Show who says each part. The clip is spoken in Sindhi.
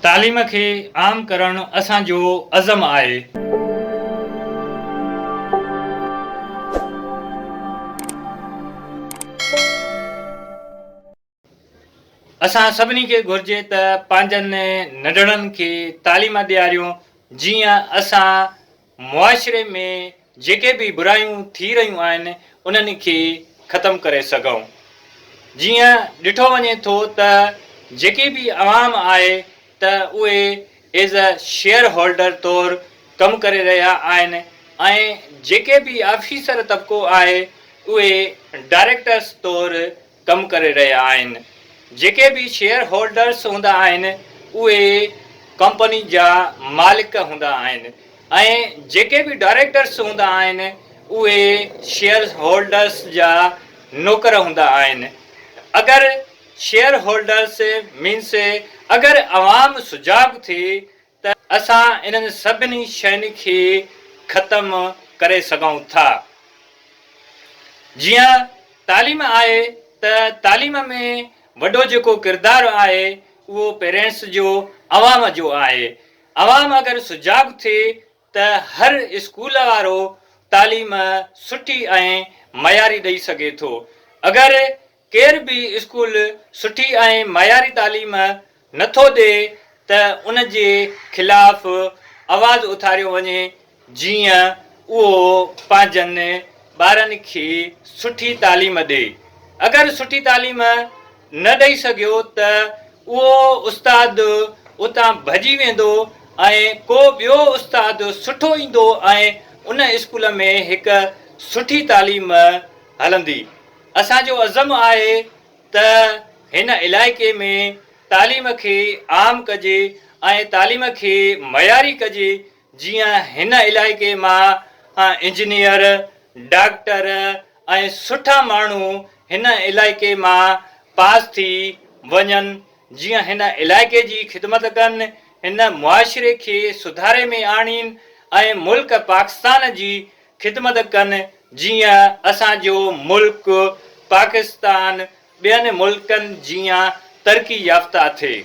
Speaker 1: تعليم کي عام ڪرڻ اسان جو عزم آهي. اسان سڀني کي گهرجي ته پنهنجن ننڍڙن کي تعليم ڏياريون جيئن اسان معاشري ۾ جيڪي به برايون ٿي رهيون آهن انهن کي ختم ڪري سگهون. جيئن ڏٺو وڃي ٿو ته جيڪي به عوام آهي ته اهي ايز ا شيئر هولڊر طور ڪم ڪري رهيا آهن ۽ جيڪي به آفيسر طبقو آهي اهي ڊائريڪٽرس طور ڪم ڪري رهيا آهن. جيڪي به شيئر هولڊرس هوندا آهن اهي ڪمپني جا مالڪ هوندا آهن ۽ جيڪي به ڊائريڪٽرس هوندا آهن اهي شيئر هولڊرس جا نوڪر هوندا آهن. اگر شيئر هولڊرس مينس اگر عوام سجاڳ ٿئي ته اسان انهن سڀني شين کي ختم ڪري سگهون ٿا. جيئن تعليم آهي ته تعليم ۾ وڏو جيڪو ڪردار آهي اهو پيرينٽس جو عوام جو آهي. عوام اگر سجاڳ ٿئي ته هر اسڪول وارو تعليم سٺي ۽ معياري ڏئي سگهي ٿو. اگر ڪير به اسڪول سٺي ۽ معياري تعليم نه ٿو ڏئي ته ان جي خلاف آواز اٿاريو وڃي جيئن اهو پنهنجن ٻارن کي سٺي تعليم ڏئي. اگر سٺي تعليم نه ڏئي سگهيو ته اهو استاد اتان ڀڄي ويندو ۽ ڪو ٻيو استاد سٺو ايندو ۽ ان اسڪول ۾ هڪ سٺي تعليم هلندي. اسان جو عزم آهي ته هن علائقي ۾ تعليم کي عام ڪجي ۽ تعليم کي معياري ڪجي جيئن هن علائقي مان انجنيئر، ڊاڪٽر ۽ سٺا ماڻهو هن علائقي مان پاس ٿي وڃن جيئن هن علائقي جي خدمت ڪن، هن معاشري کي سڌاري ۾ آڻين ۽ ملڪ پاڪستان جي خدمت ڪن جيئن اسان جو ملڪ پاڪستان ٻين ملڪن جيان ترقي يافته ٿئي.